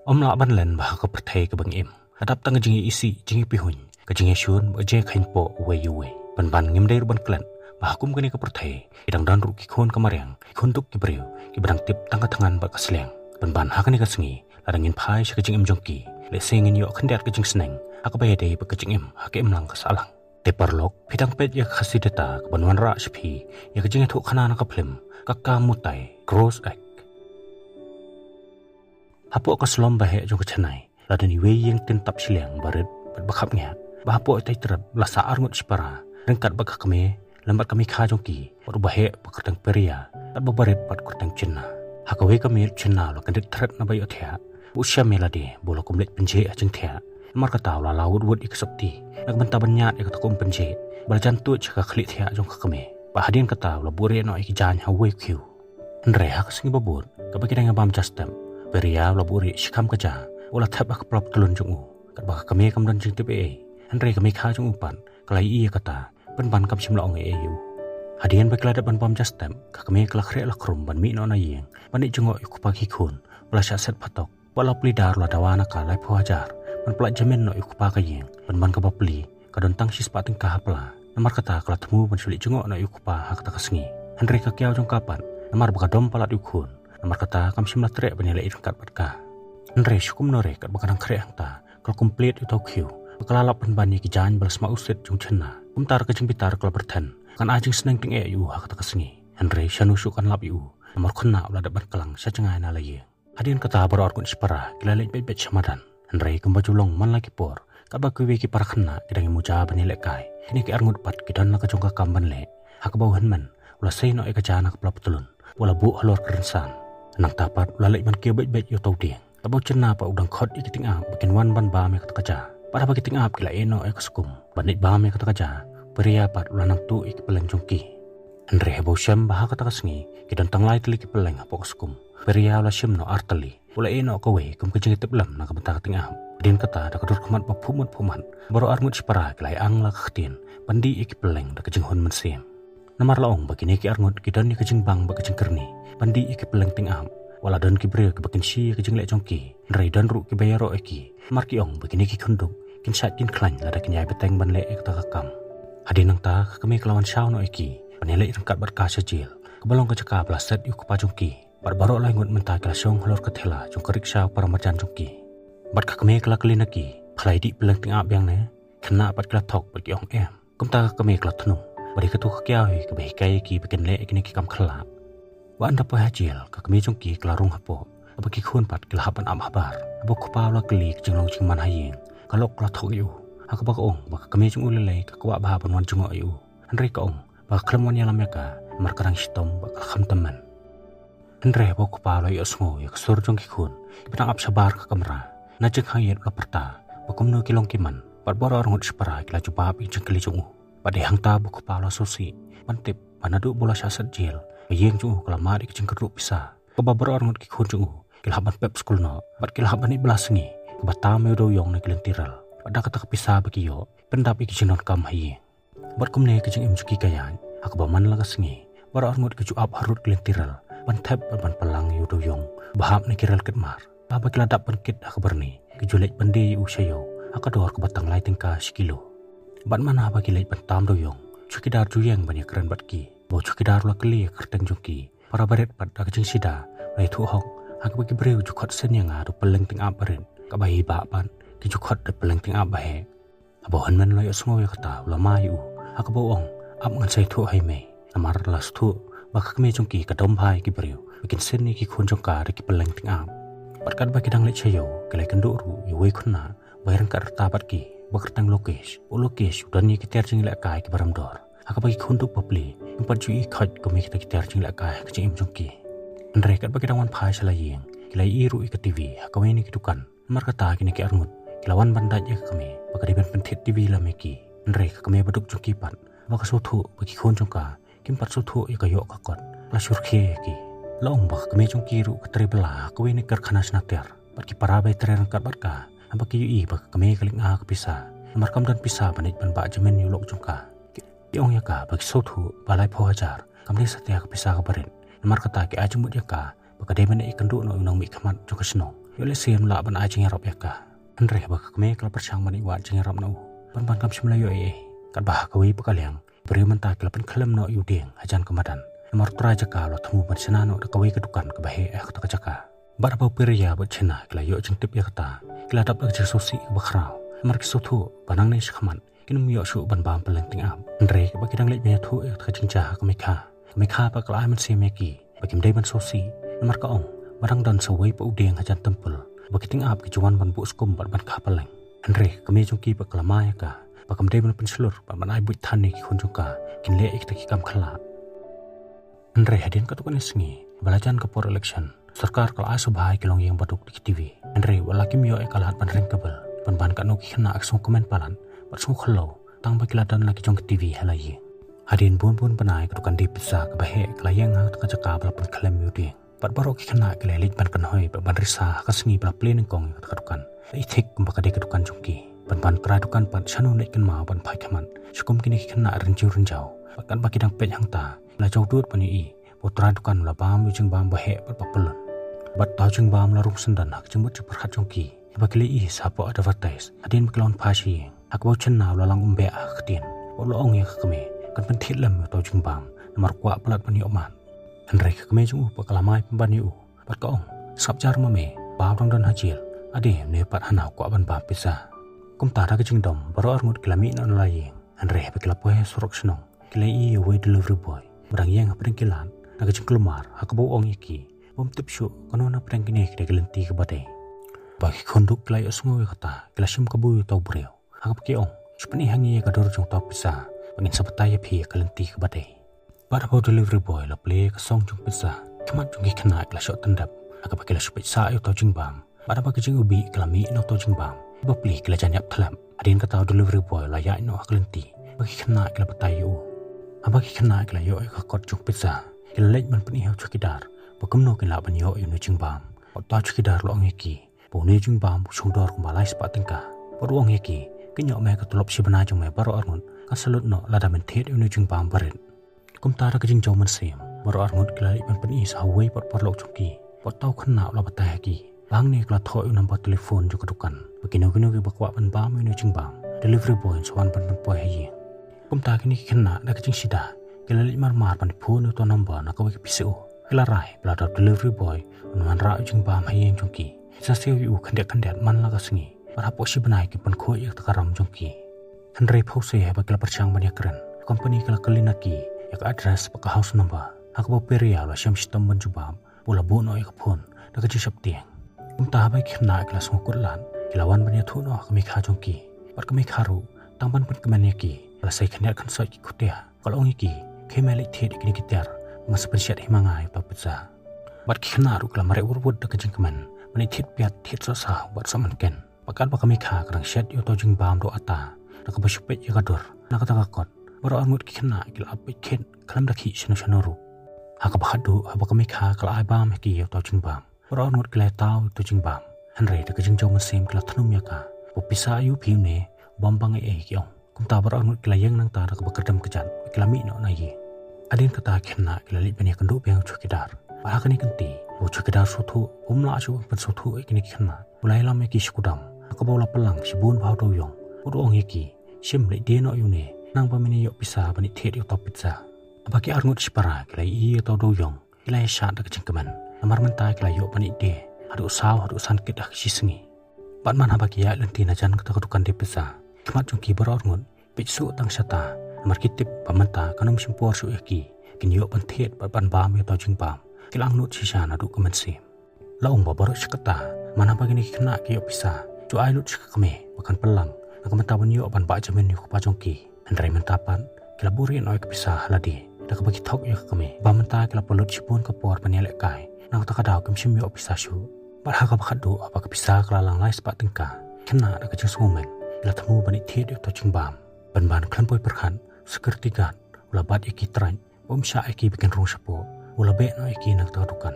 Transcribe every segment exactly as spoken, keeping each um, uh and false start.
Ym lah ban len ba ha ka pyrthei kaba ngi im, ka dap tang ka jingïaisih, jingïapihuiñ, ka jingïashun bad jingïakheiñ poh uwei ïa uwei. Pynban ngim dei ruh ban klet ba ha kum kane ka pyrthei ki dang don ruh ki khun ka mariang, ki khun duk ki briew kiba dang tip tang ka thngan bad ka sliang. Pynban ha kane ka sngi, lada ngin phai sha ka jingim jong ki, lehse ngin ïoh khyndiat ka jingsneng ha kaba ïadei bad ka jingim ha ka imlang ka sahlang. Te paralok, phi dang peit ïa ka Khasi Data kaban wanrah sha phi ïa ka jingïathuhkhana na ka phlim Kaka Mutai, Cross Act. Hapoh ka slum ba heh jong ka Chennai, la don iwei ïing tin tap shiliang ba rit bad ba khapngiah, ba hapoh itei trep la sah arngut shipara ryngkat bad ka kmie lem bad ka mei kha jong ki, bad u ba heh ba kyrteng Peria, bad ba barit bad kyrteng Chinna. Ha kawei ka miet u Chinna u la kyndit thret naba ïohthiah, u shem ïa lade ba u la kum leit pynjhieh ha jingthiah. Namar kata u la law wut wut ïa ka sopti na ka bynta ban ñiad ïa kata ka um pynjhieh, ba la jan tuid sha ka khlieh thiah jong ka kmie. Bad hadien kata u la buhrieh noh ïa ki jaiñ ha uwei u khiew. Hynrei ha ka sngi ba bud, kaba ki dang ïa bam ja step, Peria u la buhrieh shikham ka ja, u la thep ha ka pla patlun jong u. Katba ka kmie kam don jingtip ei ei, hynrei ka mei kha jong u pat ka la ïohi ïa kata, pynban kam shym la ong ei ei ïa u. Hadien ba ki la dep ban bam ja step, ka kmie ka la khreh la khrum ban mih noh na ïing ban leit jngoh ïa u kpa ki khun ba la shah set phatok, bad la plie dar, la dawa na ka laiphew hajar ban pyllait jamin noh ïa u kpa ka ïing, pynban kaba plie ka don tang shispah tyngka ha pla. Namar kata ka la thmu ban shu leit jngoh noh ïa u kpa ha kata ka sngi. Hynrei ka kiaw jong ka pat, namar ba ka dom palat ïa u khun, namar kata kam shym la treh ban ïaleh ryngkat bad ka. Hynrei shu kumno re, katba ka dang khreh hangta, ka la kum plied ïa uta u khiew, bad ka la lap pynban ïa ki jaiñ ba la sma usit jong u Chinna. Kumta ka jingbitar ka la byrthen, kan ai jingsneng tyngeh ïa u ha kata ka sngi. Hynrei shano shuh kan lap ïa u, namar u khynnah u la dep ban klang sha jngai na la ïing. Hadien kata baroh arngut shipara ki la leit beit beit sha madan. Hynrei kumba ju long man la ki por, katba kiwei ki para khynnah ki dang ïamuja ban ïalehkai, kine ki arngut pat ki don la ka jong ka kam ban leh. Ha kaba u hynmen u la sei noh ïa ka ja na ka pla patlun, u la buh halor ka rynsan. Nangta pat u la leit ban kiew beit beit ïa uta u dieng. Katba u Chinna pat u dang khot ïa ki tyngab ba kin wan ban bam ïa kata ka ja. Bad haba ki tyngab ki la ïeh noh ïa ka skum ban leit bam ïa kata ka ja, u Peria pat u la nang tuh ïa ki pylleng jong ki. Hynrei haba u shem ba ha kata ka sngi ki don tang lai tylli ki pylleng hapoh ka skum, u Peria u la shim noh ar tylli. U la ïeh noh kawei kum ka jingïatiplem na ka bynta ka tyngab. Hadien kata da ka dur khmat ba phuh mut phuh mat, baroh arngut shipara ki la ïa ang la ka ktien ban dih ïa ki pylleng da ka jinghun mynsiem. Namar la ong ba kine ki arngut ki don ïa ka jingbang bad ka jingkyrni ban dih ïa ki pylleng tyngab. Wat la don ki briew kiba kynshi ïa ka jingleh jong ki, hynrei don ruh kiba ïaroh ïa ki, namar ki ong ba kine ki khun duk kin shait kin khlaiñ lada kin ïai bteng ban leh ïa kata ka kam. Hadien nangta ka kmie ka la wan shaw noh ïa ki ban ïaleit ryngkat bad ka sha jel, kaba long ka jaka ba la set ïa u kpa jong ki. Bad baroh lai ngut mynta ki la shong halor ka thela jong ka rickshaw para marjan jong ki. Bad ka kmie ka la kylli na ki, pha la ïa dih pylleng tyngab biang ne? Khynnah pat ki la thok bad ki ong em. Kumta ka kmie ka la thnum, bad ïa kato ka kiaw hi kaba hikai ïa ki ba kin leh ïa kine ki kam khyllah. Wat ynda poi ha jel, ka kmie jong ki ka la rung hapoh, haba ki khun pat ki la hap ban ap habar. Haba u kpa u la kylli ka jinglong jingman ha ïing, ka lok ka la thok ïa u, ha kaba ka ong ba ka kmie jong u lei lei ka kwah bha ban wan jngoh ïa u, hynrei ka ong ba ka khlem wan ïalam ïa ka namar ka dang shitom bad ka la kham tymmen. Hynrei haba u kpa u la ïohsngew ïa ka sur jong ki khun kiba dang ap shabar ka kamra, na jingkhang ïit u la pyrta ba kumno ki long ki man. Bad baroh arngut shipara ki la jubab ïa ka jingkylli jong u. Bad dei hangta ba u kpa u la sngewsih ban tip ba naduh ba u la shah set jel, ka ïing jong u ka la mad ïa ka jingkyrduh pisa, kaba baroh arngut ki khun jong u ki la hap ban pep skul noh bad ki la hap ban ïeit bylla sngi, kaba tam ïa u dewïong na ki lynti rel. Bad da kata ka pisa ba ki ïoh, pyndap ïa ki jingdonkam ha ïing. Bad kumne ka jingim jong ki ka ïaid, ha kaba man la ka sngi, baroh arngut ki ju ap harud ki lynti rel ban thep bad ban pynlang ïa u dewïong ba hap na ki rel kit mar. Haba ki la dap ban kit ha ka byrni, ki ju leit ban die ïa u sha ïew ha ka dor kaba tang lai tyngka shi kilo. Bad man haba ki leit ban tam dewïong, u chowkidar ju ïeng ban ïakren bad ki. Bad u chowkidar u la kylli ïa ka kyrteng jong ki. Para barit pat da ka jingsida u la ïathuh hok, ha kaba ki briew ju khot sien ïa nga da u pylleng tyngab barit, kaba hi bah pat ki ju khot da u pylleng tyngab baheh. Haba u hynmen u la ïohsngew ïa kata u la mai ïa u, ha kaba u ong, ap ngan sa ïathuh ha i mei. Namar la sngewthuh ba ka kmie jong ki ka dom bha ïa ki briew ba kin sien ïa ki khun jong ka da ki pylleng tyngab. Bad katba ki dang leit sha ïew, ki la ïakynduh ruh ïa uwei u khynnah ba ïaryngkat rta bad ki, ba kyrteng Lokesh. U Lokesh u don ïa ki tiar jingïalehkai kiba rem dor, ha kaba ki khun duk bapli kim pat ju i khoit kum ïa kita ki tiar jingïalehkai ha ka jingim jong ki. Hynrei katba ki dang wan phai sha la ïing, ki la ïohi ruh ïa ka TV ha kawei na ki dukan. Namar kata kine ki arngut ki la wan ban dait ïa ka kmie ba ka dei ban pynthied TV lem ïa ki. Hynrei ka kmie baduk jong ki pat, haba ka sngewthuh ba ki khun jong ka kim pat sngewthuh ïa ka ïoh ka kot, ka la shu rkhie ïa ki. La ong ba ka kmie jong ki ruh ka trei bylla ha kawei na ki karkhana shna tiar, bad ki para ba ïatrei ryngkat bad ka, haba ki ïohi ba ka kmie ka leit nga ka pisa, namar kam don pisa ban leit ban bah jamin ïa u lok jong ka. Ki ong ïa ka ba ki sngewthuh ba laiphew hajar kam dei satia ka pisa kaba rit. Namar kata ki ai jingmut ïa ka ba ka dei ban ïakynduh noh ïa u nongmihkhmat jong ka shnong, Ïoh lehse ym lah ban ai jingïarap ïa ka. Hynrei haba ka kmie ka la pyrshang ban ïoh wad jingïarap na u, pynban kam shym la ïoh ei ei. Katba ha kawei pat ka liang, ki briew mynta ki la pynkhyllem noh ïa u dieng hajan ka madan. Namar u trai jaka u la thmu ban shna noh da kawei ka dukan kaba heh ha kata ka jaka. Bad haba u Peria bad u China ki la ïoh jingtip ïa kata, ki la dap da ka jingsngewsih kaba khraw. Namar ki sngewthuh ba nangne shakhmat kin ym ïoh shuh ban bam pylleng tyngab. Hynrei kaba ki dang leit ban ïathuh ïa kata ka jingjia ha ka Mekha, ka Mekha pat ka la ai mynsiem ïa ki ba kim dei ban sngewsih. Namar ka ong ba dang don sa uwei pat u dieng hajan templ ba ki tyngab ki ju wan ban buh skum bad ban kha pylleng. Hynrei ka kmie jong ki pat ka la mai ïa ka ba kam dei ban pynshlur bad ban ai buit than ïa ki khun jong ka kin leh ïa kita ki kam khyllah. Hynrei hadien katto katne sngi ba la jan ka por election, sorkar ka la ai sngewbha ïa ki longïing baduk da ki TV. Hynrei wat la kim ïoh ïa ka lad ban ring ka bel, pynban katno ki khynnah ki sngewkmen palat bad sngewkhyllew tang ba ki la don la ki jong ki TV ha la ïing. Hadien bun bun bnai, ka dukan die pizza kaba heh ka la ïeng ha kata ka jaka ba la pynkhyllem ïa u dieng. Bad baroh ki khynnah ki la leit ban kynhoi bad ban risa ha ka sngi ba la plie nyngkong ïa kata ka dukan. La ïa thik kumba ka dei ka dukan jong ki. Pynban u trai dukan pat shano un leit kynmaw ban phai khmat shakum kine ki khynnah rynjiew rynjaw. Bad katba ki dang peit hangta, la jaw dud ban ïohi ba u trai dukan u la bam ïa u jingbam ba heh bad ba pyllun. Bad uta u jingbam u la rung syndon ha ka jingmut jingpyrkhat jong ki, haba ki la ïohi sa hapoh advertise hadien ba ki la wan phai sha ïing, ha kaba u China u la lang umbeh ha ka ktien bad u la ong ïa ka kmie kan pynthied lem ïa uta u jingbam, namar u kwah palat ban ïoh mad. Hynrei ka kmie jong u pat ka la mai pynban ïa u bad ka ong, sngap jar ma me, ba u dang don ha jel, ade une pat hana u kwah ban bam pizza. Kumta da ka jingdom baroh arngut ki la mih noh na la ïing. Hynrei haba ki la poi ha surok shnong, ki la ïohi ïa uwei u delivery boy ba dang ïeng hapdeng ki lad da ka jingkulmar, ha kaba u ong ïa ki ba um tip shuh kano na pdeng kine ki dei ki lynti kiba dei. Ba ki khun duk ki la ïohsngew ïa kata, ki la shim kabu ïa uta u briew, ha kaba ki ong, shu pyni ha ngi ïa ka dur jong uta u pizza ba ngin sa batai ïa phi ïa ka lynti kaba dei. Bad haba u delivery boy u la plie ïa ka song jong pizza, ki khmat jong ki khynnah ki la shoh tyndep, ha kaba ki la shu peit sah ïa uta u jingbam. Bad haba ka jingïohi ka la mih na uta u jingbam, kiba plie ki la jan ïap thlep. Hadien kata u delivery boy u la ïaid noh ha ka lynti ba ki khynnah ki la batai ïa u. Haba ki khynnah ki la ïoh ïa ka kot jong pizza, ki la leit ban pyni ha u chowkidar ba kumno kin lah ban ïoh ïa une u jingbam. Bad uta u chowkidar u la ong ïa ki ba une u jingbam u shongdor kumba lai spah tyngka. Bad u ong ïa ki, kin ïoh me ka tulop shi bnai jong me baroh arngut, kan sa lut noh lada men thied ïa une u jingbam barit. Kumta da ka jingjaw mynsiem, baroh arngut ki la leit ban pyni sa ha uwei pat u paralok jong ki. Bad uta u khynnah u la batai ha ki ba hangne ka la thoh ïa u number telephone jong ka dukan, ba kino kino kiba kwah ban bam ïa une u jingbam, delivery boy un sa wan ban pynpoi ha ïing. Kumta kine ki khynnah da ka jingshida ki la leit marmar ban phone ïa uta u number na kawei ka PCO. Ki la rai ba lada u delivery boy un wanrah ïa u jingbam ha ïing jong ki, kin sa siew ïa u khyndiat khyndiat man la ka sngi. Bad hapoh shi bnai kin pynkhuid ïa kata ka ram jong ki. Hynrei phewse haba ki la pyrshang ban ïakren, ka company ka la kylli na ki ïa ka address bad ka house number, ha kaba u Peria u la shem shitom ban jubab ba u la buh noh ïa ka phone da ka jingsheptieng. Kumta haba ki khynnah ki la sngewkut lad, ki la wan ban ïathuh noh ha ka Mekha jong ki. Bad ka Mekha ruh tang ban pynkmen ïa ki, ka la sei khyndiat khynsoit ki khutia. Ka la ong ïa ki, khie me leit thied ïa kine ki tiar, nga sa pynshet hi ma nga ïa uta u pizza. Bad ki khynnah ruh ki la mareh wut wut da ka jingkmen ban leit thied piat thied sohsaw bad sohmynken. Bad katba ka Mekha ka dang shet ïa uta u jingbam doh ata, da kaba shu peit ïa ka dur na kata ka kot, baroh arngut ki khynnah ki la ap beit khit khlem da khih shano shano ruh. Ha kaba khatduh, haba ka Mekha ka la ai bam ha ki ïa uta u jingbam, baroh arngut ki la ïa taw ïa uta u jingbam. Hynrei da ka jingjaw mynsiem ki la thnum ïa ka ba u pisa aïu phi une, bym bang ei ei, ki ong. Kumta baroh arngut ki la ïeng nangta da kaba kyrdem kjat, ki la mih noh na ïing. Hadien kata ki khynnah ki la leit ban ïakynduh biang ïa u chowkidar. Bad ha kane ka kynti, u chowkidar sngewthuh, um lah shuh ban pynsngewthuh ïa kine ki khynnah, u la ïalam ïa ki sha u kudam, ha kaba u la pynlang shibun bha u dewïong bad u ong ïa ki, shim leit die noh ïa une, khnang ba men ïoh pisa ban ïathied ïa uta u pizza. Haba ki arngut shipara ki la ïohi ïa uta u dewïong, ki la ïashad da ka jingkmen, namar mynta ki la ïoh ban ïeit die haduh saw haduh san kit ha ka shi sngi. Bad man haba ki ïaid lynti na jan kata ka dukan die pizza, ki khmat jong ki baroh arngut peit shuh tang shata, namar ki tip ba mynta kan ym shim por shuh ïa ki, kin ïoh ban thied bad ban bam ïa uta u jingbam. Ki la angnud shisha naduh ka mynsiem. La ong ba baroh shi katta, man haba kine ki khynnah ki ïoh pisa, ju ai lut sha ka kmie ba kan pynlang, na ka bynta ban ïoh ban bah jamin ïa u kpa jong ki. Hynrei mynta pat ki la buhrieh noh ïa ka pisa ha lade, da kaba ki thok ïa ka kmie ba mynta ki la pynlut shibun ka por ban ïalehkai, na kata ka daw kim shym ïoh pisa shuh. Bad ha kaba khatduh, haba ka pisa ka la lang lai spah tyngka, ki khynnah da ka jingsngewmeng ki la thmu ban ïathied ïa uta u jingbam. Pynban khlem poi pyrkhat, security guard u la bat ïa ki trai, bym shah ïa ki ba kin rung shapoh, u la beh noh ïa ki na kata ka dukan.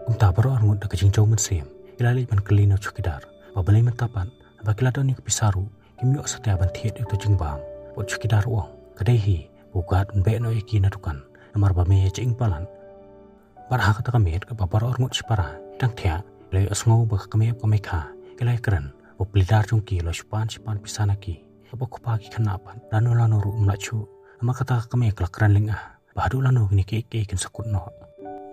Kumta baroh arngut da ka jingjaw mynsiem ki la leit ban kylli na u chowkidar ba balei mynta pat, haba ki la don ïa ka pisa ruh, kim ïoh satia ban thied ïa uta u jingbam. Bad u chowkidar u ong, ka dei hi ba u guard un beh noh ïa ki na dukan, namar ba me ïa jingpalat. Bad ha kata ka miet kaba baroh arngut shipara ki dang thiah, Ki la ïohsngew ba ka kmie bad ka mei kha ki la ïakren ba u plie dar jong ki u la shu pan shi pan pisa na ki. Kaba khupa ki khynnah pat lano lano ruh um lah shuh. Namar kata ka kmie ka la kren lyngngoh ba haduh lano kine kiei kiei kin sa kut noh.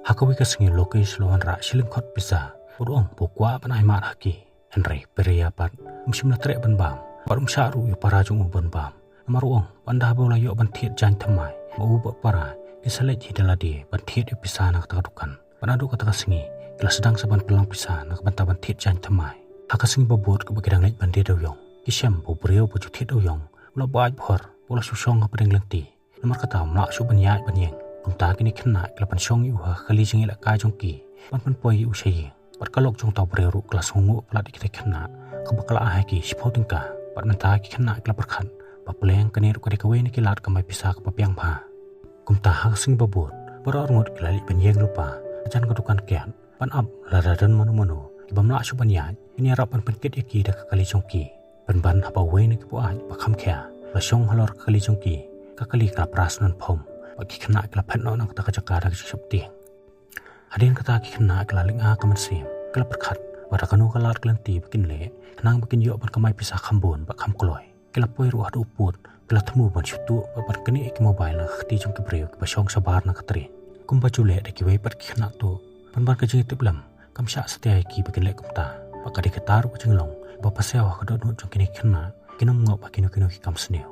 Ha kawei ka sngi u Lokesh u la wanrah shi lyngkhot pisa bad u ong ba u kwah ban ai mad ha ki. Hynrei u Priya pat um shym la treh ban bam bad um shah ruh ïa u para jong u ban bam. Namar u ong ba ynda haba u la ïoh ban thied jaiñ thymmai, ma u bad u para ki sa leit hi da lade ban thied ïa u pisa na kata ka dukan. Bad naduh kata ka sngi ki la sdang sa ban pynlang pisa na ka bynta ban thied jaiñ thymmai. Ha ka sngi ba bud kaba ki dang leit ban die dewïong, ki shem ba u briew ba ju thied dewïong u la bait bhor bad u la shu shong hapdeng lynti. Namar kata um lah shuh ban ïaid ban ïeng. Kumta kine ki khynnah ki la pynshong ïa u ha ka kali jingïalehkai jong ki ban pynpoi ïa u sha ïing. Bad ka lok jong uta u briew ruh ka la sngewnguh palat ïa kita ki khynnah, kaba ka la ai ha ki shiphew tyngka. Bad mynta ki khynnah ki la pyrkhat ba pleng kane ruh ka dei kawei na ki lad kamai pisa kaba biang bha. Kumta ha ka sngi ba bud baroh arngut ki la leit ban ïeng lypa hajan ka dukan kiad ban ap lada don mano mano ki bym lah shuh ban ïaid, kin ïarap ban pynkit ïa ki da ka kali jong ki. Pynban haba uwei na ki buaid ba kham khia u la shong halor ka kali jong ki, ka kali ka la pras nonphom bad ki khynnah ki la phet noh na kata ka jaka da ka jingsheptieng. Hadien kata ki khynnah ki la lyngngoh ka mynsiem, ki la pyrkhat ba da kano ka lad ka lynti ba kin leh khnang ba kin ïoh ban kamai pisa kham bun bad kham kloi. Ki la poi ruh haduh u pud, ki la thmu ban shu tuh bad ban knieh ïa ki mobile na ka kti jong ki briew kiba shong shabar na ka tren. Kumba ju leh da kiwei pat ki khynnah tuh, pynban ka jingïatiplem kam shah satia ïa ki ba kin leh kumta. Bad ka dei kata ruh ka jinglong ba pasiaw ha ka dohnud jong kine ki khynnah, kin ym ngop ha kino kino ki kam sniew.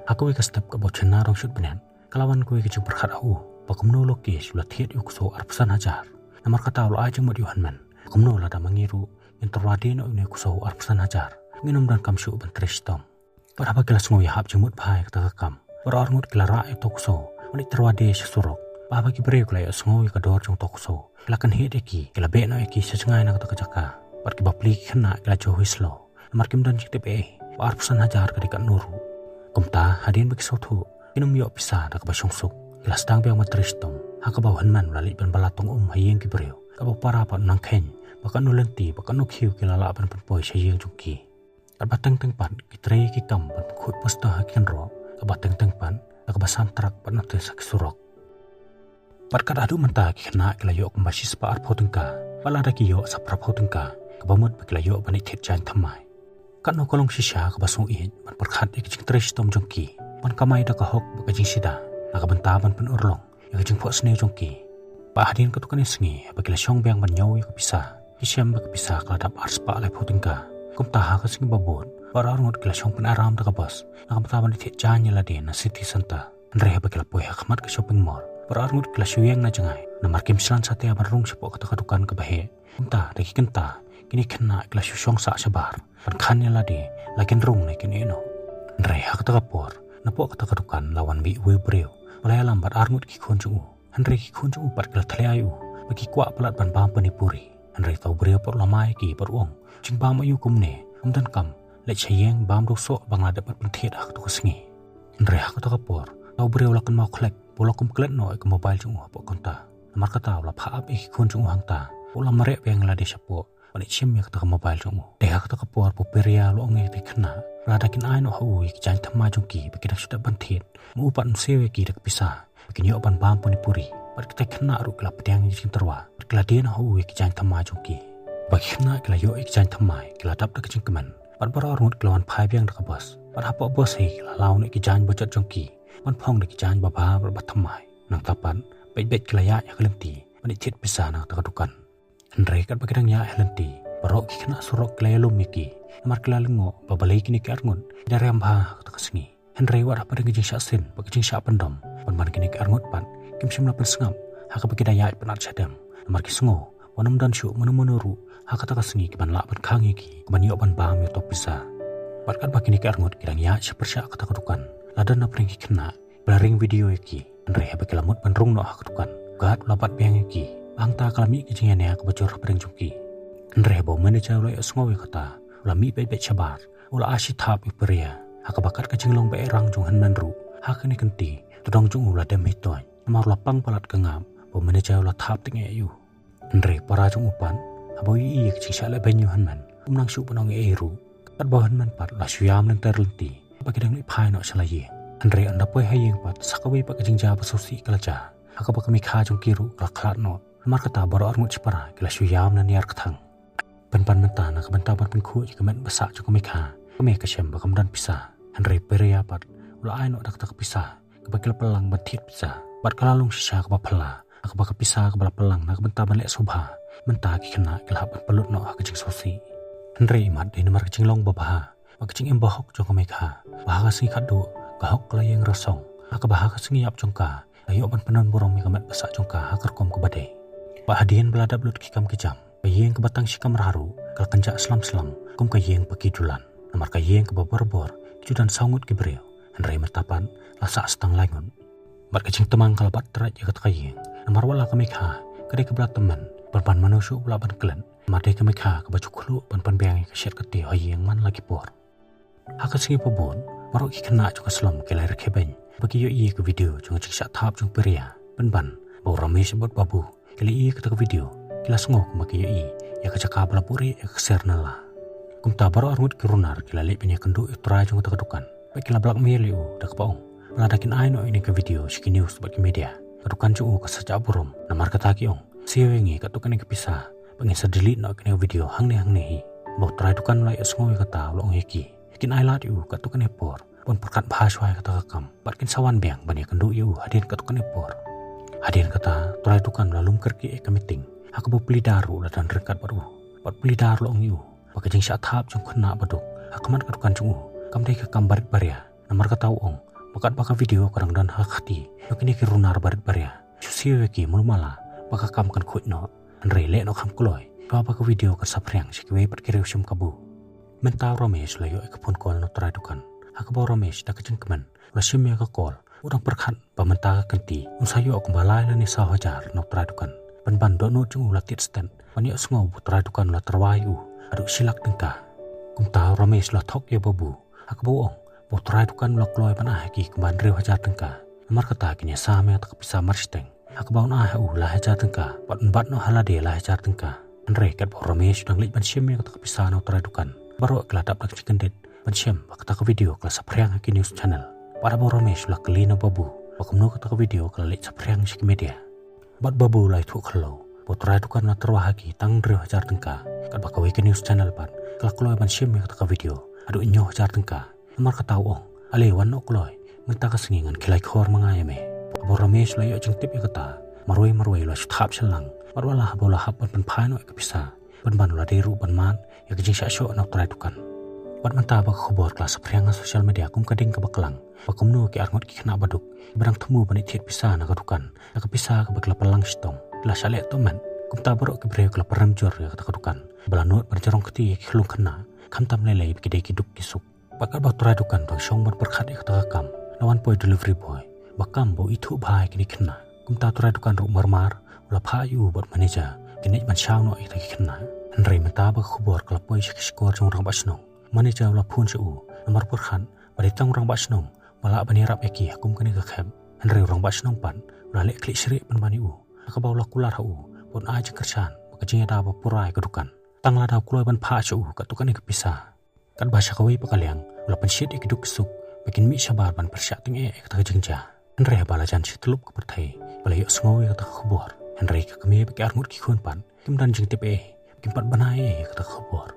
Ha kawei ka step kaba u Chenna u dang shut bniat, ka la wan kawei ka jingpyrkhat ha u ba kumno u Lokesh u la thied ïa u ksew arphew san hajar. Namar kata u la ai jingmut ïa u hynmen ba kumno lada ma ngi ruh ngin tyrwa die noh ïa une u ksew arphew san hajar, ngin ym donkam shuh ban trei shitom. Bad haba ki la sngew ïahap jingmut bha ïa kata ka kam, baroh arngut ki la rah ïa uta u ksew ban leit tyrwa die sha surok. Bad haba ki briew ki la ïohsngew ïa ka dor jong uta u ksew, ki la kynhied ïa ki, ki la beh noh ïa ki sha jngai na kata ka jaka. Bad kiba plie ki khynnah ki la jowhi shlur, namar kim don jingtip ei ei ba arphew san hajar ka dei katno ruh. Kumta hadien ba ki sngewthuh kin ym ïoh pisa da kaba shong suk, ki la sdang biang ban trei shitom, ha kaba u hynmen u la leit ban bylla tong um ha ïing ki briew, katba u para pat u nang kheiñ ba katno lynti bad katno khiew ki la lah ban pynpoi sha ïing jong ki. Katba teng teng pat ki trei ki kam ban pynkhuid poster ha ki kynroh, katba teng teng pat da kaba sam trak bad notice ha ki surok. Bad kat haduh mynta ki khynnah ki la ïoh kumba shispah arphew tyngka, bad lada ki ïoh sa phraphew tyngka, kaba mut ba ki la ïoh ban leit thied jaiñ thymmai. Katno ka long shisha kaba sngewieit ban pyrkhat ïa ka jingtrei shitom jong ki ban kamai da ka hok bad ka jingshida na ka bynta ban pynurlong ïa ka jingphohsniew jong ki. Bad hadien katto katne sngi haba ki la shong biang ban ñiew ïa ka pisa, ki shem ba ka pisa ka la dap arspah laiphew tyngka. Kumta ha ka sngi ba bud baroh arngut ki la shong pynaram da ka bus na ka bynta ban leit thied jaiñ ïa lade na city centre. Hynrei haba ki la poi ha khmat ka shopping mall, baroh arngut ki la shu ïeng na jngai namar kim shlan satia ban rung shapoh kata ka dukan kaba heh. Kumta da ki kynta kine ki khynnah ki la shu shong sah shabar ban khan ïa lade la kin rung ne kin ïeh noh. Hynrei ha kata ka por napoh kata ka dukan la wan mih uwei u briew ba la ïalam bad arngut ki khun jong u. Hynrei ki khun jong u pat ki la thleh ïa u ba ki kwah palat ban bam pani puri. Hynrei uta u briew pat u la mad ïa ki bad u ong, jingbam aïu kumne, ym donkam, leit sha ïing bam da u soh ba nga la dep ban pynthied ha kato ka sngi. Hynrei ha kato ka por uta u briew u la kynmaw khlek ba u la kum klet noh ïa ka mobile jong u hapoh counter. Namar kata u la phah ap ïa ki khun jong u hangta, u la mareh biang ïa lade shapoh ban leit shim ïa kata ka mobile jong u. Te ha kata ka por ba u Priya u la ong ïa kita ki khynnah ba lada kin ai noh ha u ïa ki jaiñ thymmai jong ki ba ki dang shu dep ban thied, ma u pat un siew ïa ki da ka pisa ba kin ïoh ban bam pani puri. Bad kita ki khynnah ruh ki la pdiang ïa ka jingtyrwa bad ki la die noh ha u ïa ki jaiñ thymmai jong ki. Ba ki khynnah ki la ïoh ïa ki jaiñ thymmai, ki la dap da ka jingkmen bad baroh arngut ki la wan phai biang da ka bus. Bad hapoh bus hi ki la law noh ïa ki jaiñ ba jot jong ki ban phong da ki jaiñ ba bha bad ba thymmai. Nangta pat beit beit ki la ïaid ha ka lynti ban leit thied pisa na kata ka dukan. Hynrei katba ki dang ïaid ha lynti, baroh ki khynnah surok ki la ïalum ïa ki namar ki la lyngngoh ba balei kine ki arngut ki da riam bha ha kata ka sngi. Hynrei wat hapdeng ka jingshah sien bad ka jingshah pyndom, pynban kine ki arngut pat kim shym la pynsngap ha kaba ki da ïaid pynar shadem, namar ki sngew ba ym don shuh mano mano ruh ha kata ka sngi kiban lah ban khang ïa ki, kiban ïoh ban bam ïa uto u pisa. Bad katba kine ki arngut ki dang ïaid sha pyrshah kata ka dukan, la don hapdeng ki khynnah ba la ring video ïa ki. Hynrei haba ki la mut ban rung noh ha ka dukan, u guard u la bat biang ïa ki. Hangta ka la mih ka jingïania kaba jur hapdeng jong ki. Hynrei haba u manager u la ïohsngew ïa kata, u la mih beit beit shabar, u la ai shi thap ïa u Priya, ha kaba kat ka jinglong ba eh rang jong u hynmen ruh, ha kane ka kynti u tdong jong u u la dem hi toiñ. Namar u la pang palat ka ngap ba u manager u la thap tang eh ïa u. Hynrei u para jong u pat, haba u ïohi ïa ka jingshah lehbeiñ ïa u hynmen, um nang shuh ban ong ei ei ruh. Katba u hynmen pat u la shu ïam lynter lynti, haba ki dang leit phai noh sha la ïing. Hynrei ynda poi ha ïing pat, sa kawei pat ka jingjia ba sngewsih ka la jia, ha kaba ka mei kha jong ki ruh ka la khlad noh. Namar kata baroh arngut shipara ki la shu ïam lynñiar kthang. Pynban mynta na ka bynta ban pynkhuid ïa ka met ba sah jong ka Mekha, ka Mekha ka shem ba kam don pisa. Hynrei Piria pat u la ai noh da kata ka pisa kaba ki la pynlang ban thied pisa. Bad ka la long shisha kaba phylla ha kaba ka pisa kaba la pynlang na ka bynta ban leh sngewbha, mynta ki khynnah ki la hap ban pynlut noh ha ka jingsngewsih. Hynrei imat dei namar ka jinglong babha bad ka jingim bahok jong ka Mekha ba ha ka sngi khatduh ka hok ka la ïeng rasong, ha kaba ha ka sngi ïap jong ka la ïoh ban pyndon burom ïa ka met ba sah jong ka ha ka rukom kaba dei. Bad hadien ba la dep lut ki kam ki jam, ka ïing kaba tang shi kamra ruh ka la kynjah slem slem kum ka ïing ba ki dulan. Namar ka ïing kaba barabor ki ju don saw ngut ki briew, hynrei mynta pat la sah sa tang lai ngut. Bad ka jingtymmen ka la bat tyrhait ïa kata ka ïing. Namar wat la ka Mekha ka dei kaba la tymmen, pynban mano shuh ba lah ban klet. Namar dei ka Mekha kaba ju khluh ban pynbiang ïa ka shet ka te ha ïing man la ki por. Ha ka sngi ba bud, baroh ki khynnah jong ka slum ki la rkhie beiñ ba ki ïohi ïa ka video jong ka jingshah thap jong Piria. Pynban ba u Ramesh bad Babu ki la ïohi ïa kata ka video, ki la sngew kumba ki ïohi ïa ka jaka ba la buhrieh ïa ka ksiar nala. Kumta baroh arngut ki runar ki la leit ban ïakynduh ïa u trai jong kata ka dukan bad ki la blackmail ïa u da kaba ong ba lada kin ai noh ïa kane ka video sha ki news bad ki media, ka dukan jong u kan sa jah burom. Namar kata ki ong, siew ïa ngi katto katne ka pisa bad ngin sa delete noh ïa kane ka video hangne hangne hi. Bad u trai dukan u la ïohsngew ïa kata u la ong ïa ki, kin ai lad ïa u katto katne ka por ban pyrkhat bha shuwa ïa kata ka kam bad kin sa wan biang ban ïakynduh ïa u hadien katto katne ka por. Hadien kata u trai dukan u la lum kyrkieh ïa ka meeting ha kaba u Pilidar ruh u la don ryngkat bad u. Bad u Pilidar u la ong ïa u ba ka jingshah thap jong u khynnah baduk ha khmat ka dukan jong u kam dei ka kam barit baria. Namar kata u ong ba katba ka video ka dang don ha ka kti jong kine ki runar barit baria, shu siew ïa ki, mano mala ba ka kam kan khuid noh. Hynrei leh noh kham kloi, shuwa ba ka video kan saphriang sha kiwei pat ki riewshim kabu. Mynta u Ramesh u la ïoh ïa ka phone call na u trai dukan ha kaba u Ramesh da ka jingkmen u la shim ïa ka call. U dang pyrkhat ba mynta ka kynti un sa ïoh kumba lai lane saw hajar na u trai dukan. Pynban dohnud jong u la tied stet ban ïohsngew ba u trai dukan u la tyrwa ïa u haduh shi lak tyngka. Kumta u Ramesh u la thok ïa u Babu ha kaba u ong ba u trai dukan u la kloi ban ai ha ki kumba hynriew hajar tyngka. Namar kata kin ïasam ïa kata ka pisa marshiteng ha kaba un ai ha u lai hajar tyngka bad un bat noh ha lade lai hajar tyngka. Hynrei katba u Ramesh u dang leit ban shim ïa kata ka pisa na u trai dukan, baroh ki la dap da ka jingkyndit ban shem ba kata ka video ka la saphriang ha ki news channel. Bad haba u Ramesh u la kylli na u Babu ba kumno kata ka video ka la leit saphriang sha ki media, bad u Babu u la ïathuh khlem ba u trai dukan u la tyrwa ha ki tang hynriew hajar tyngka, katba kawei ka news channel pat ka la kloi ban shim ïa kata ka video haduh hynñiew hajar tyngka. Namar kata u ong, ale wan noh kloi, mynta ka sngi ngan khie lai khor ma nga ïa me. Haba u Ramesh u la ïoh jingtip ïa kata, marwei marwei u la shu thap sha lang. Bad wat la haba u la hap ban pynphai noh ïa ka pisa, pynban u la dei ruh ban mad ïa ka jingshah shoh na u trai dukan. Bad mynta ba ka khubor ka la saphriang ha social media kum ka ding kaba klang ba kumno ki arngut ki khynnah baduk kiba dang thmu ban ïathied pisa na ka dukan da ka pisa kaba ki la pynlang shitom ki la shah leh tohmet. Kumta baroh ki briew ki la pynrem jur ïa kata ka dukan ba la nud ban jrong kti ïa ki khyllung khynnah, khamtam lei lei ba ki dei ki duk ki suk. Bad katba u trai dukan u dang shong ban pyrkhat ïa kata ka kam, la wan poi u delivery boy ba kam ba u ithuh bha ïa kine ki khynnah. Kumta u trai dukan ruh mar mar u la phah ïa u bad u manager kin leit ban shaw noh ïa kita ki khynnah. Hynrei mynta ba ka khubor ka la poi sha ki shkor jong u rangbah shnong, u manager u la phone sha u namar u pyrkhat ba dei tang u rangbah shnong ba lah ban ïarap ïa ki ha kum kane ka khep. Hynrei u rangbah shnong pat u la leh khlieh shrieh pynban ïa u ha kaba u la kular ha u ba un ai jingkyrshan bad ka jingïada ba pura ïa ka dukan. Tang lada u kloi ban phah sha u katto katne ka pisa. Katba sha kawei pat ka liang u la pynshit ïa ki duk ki suk ba kin mih shabar ban pyrshah tyngeh ïa kata ka jingjia. Hynrei haba la jan shi tyllup ka pyrthei ba la ïohsngew ïa kata ka khubor. Hynrei ka kmie bad ki arngut ki khun pat kim don jingtip ei, kim pat bna ei ïa kata ka khubor.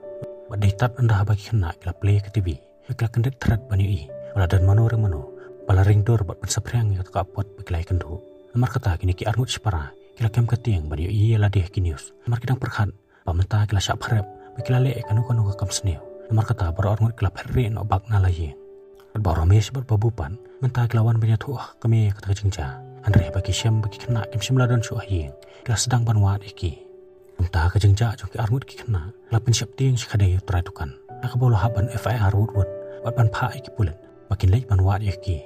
Bad dei tad ynda haba ki khynnah ki la plie ïa ka TV ba ki la kyndit thret ban ïohi ba la don mano re mano ba la ring dur bad pynsaphriang ïa kata ka apot ba ki la ïakynduh. Namar kata kine ki arngut shipara ki la kem ka tieng ban ïohi ïa lade ha ki news. Namar ki dang pyrkhat ba mynta ki la shah pharep ba ki la leh ïa kano kano ka kam sniew. Namar kata baroh arngut ki la phet rieh noh bak na la ïing. Bad ba u Ramesh bad u Babu pat mynta ki la wan ban ïathuh ha ka kmie ïa kata ka jingjia. Hynrei haba ki shem ba ki khynnah kim shym la don shuh ha ïing, ki la sdang ban wad ïa ki. Kumta ka jingjia jong ki arngut ki khynnah la pynsheptieng sha ka dei ïa u trai dukan ha kaba u la hap ban FIR wut wut bad ban phah ïa ki pulit ba kin leit ban wad ïa ki.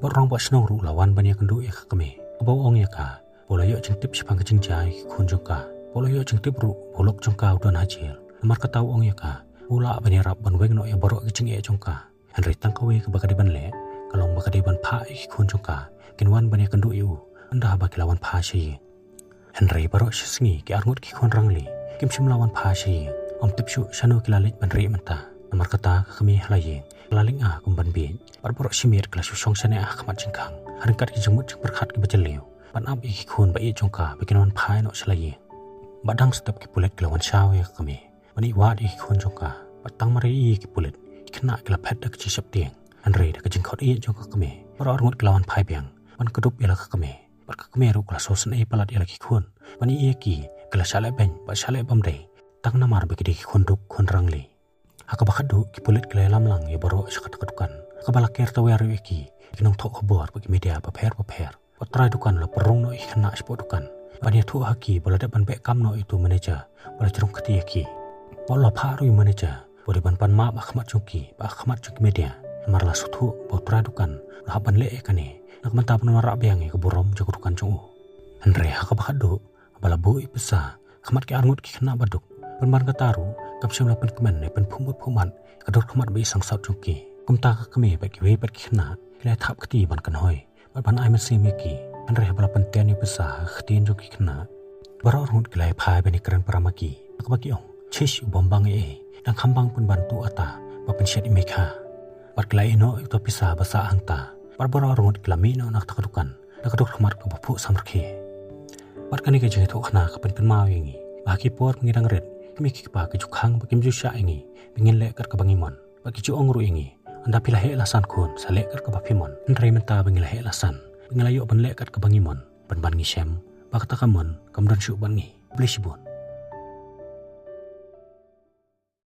Bad u rangbah shnong ruh u la wan ban ïakynduh ïa ka kmie, kaba u ong ïa ka ba u la ïoh jingtip shaphang ka jingjia ïa ki khun jong ka. Ba u la ïoh jingtip ruh ba u lok jong ka u don ha jel. Namar kata u ong ïa ka ba u lah ban ïarap ban weng noh ïa baroh ki jingeh jong ka. Hynrei tang kawei kaba ka dei ban leh ka long ba ka dei ban phah ïa ki khun jong ka kin wan ban ïakynduh ïa u ynda haba ki la wan phai sha ïing. Hynrei baroh shi sngi ki arngut ki khun rangli kim shym la wan phai sha ïing. Ym tip shuh shano ki la leit ban rieh mynta. Namar kata ka kmie ha la ïing ka la lynga kum ban bieit. Bad baroh shi miet ka la shu shong shane ha khmat jingkhang ha ryngkat ki jingmut jingpyrkhat kiba jylliew ban ap ïa ki khun ba ïeit jong ka ba kin wan phai noh sha la ïing. Bad dang step ki pulit ki la wan shaw ïa ka kmie. ban ïa wad ïa ki khun jong ka. Bad tang mar ïa ki pulit, ki khynnah ki la phet da ka jingsheptieng. Hynrei da ka jingkhot ïeit jong ka kmie, baroh arngut ki la wan phai biang ban kdup ïa la ka kmie. Bad ka kmie ruh ka la sngewsynei palat ïa la ki khun ban ïa ki, ki la shah leh beiñ bad shah leh bymdei, tang namar ba ki dei ki khun duk khun rangli. Ha kaba khatduh ki pulit ki la ïalam lang ïa baroh sha kata ka dukan. Ha kaba la ker tawiar ïa ki, ki nongthoh khubor bad ki media bapher bapher. Bad u trai dukan u la pynrung noh ïa ki khynnah shapoh dukan ban ïathuh ha ki ba la dep ban beh kam noh ïa uto u manager ba la jrong kti ïa ki. Bad u la phah ruh ïa u manager ba u dei ban pan map ha khmat jong ki bad ha khmat jong ki media, namar u la sngewthuh ba u trai dukan u la hap ban leh ïa kane na ka bynta ban wanrah biang ïa ka burom jong ka dukan jong u. Hynrei ha kaba khatduh, haba la buh ïa u pisa ha khmat ki arngut ki khynnah baduk, pynban kata ruh kam shym la pynkmen ne pynphum bad phum mat ïa ka dur khmat ba ïasangsot jong ki. Kumta ka kmie bad kiwei pat ki khynnah ki la ïa thap kti ban kynhoi bad ban ai mynsiem ïa ki. Hynrei haba la pynten ïa u pisa ha ka ktien jong ki khynnah, baroh arngut ki la ïa phai ban ïakren para ma ki, ha kaba ki ong, "Chish, u bym bang ei ei, dang kham bang pynban tuh ata ba pynshet ïa me kha." Bad ki la ïeh noh ïa uta u pisa ba sah hangta. Bad baroh arngut ki la mih noh na kata ka dukan da ka dur khmat kaba phuh samrkhie. Bad kane ka jingïathuhkhana ka pynkynmaw ïa ngi ba ha ki por ba ngi dang rit, ki kmie ki kpa ki ju khang bad kim ju shah ïa ngi ba ngin leh kat kaba ngi mon. Bad ki ju ong ruh ïa ngi, "Ynda phi la heh la san khun, sa leh kat kaba phi mon." Hynrei mynta ba ngi la heh la san, ba ngi la ïoh ban leh kat kaba ngi mon, pynban ngi shem ba kata ka mon kam don shuh bad ngi. Khublei shibun.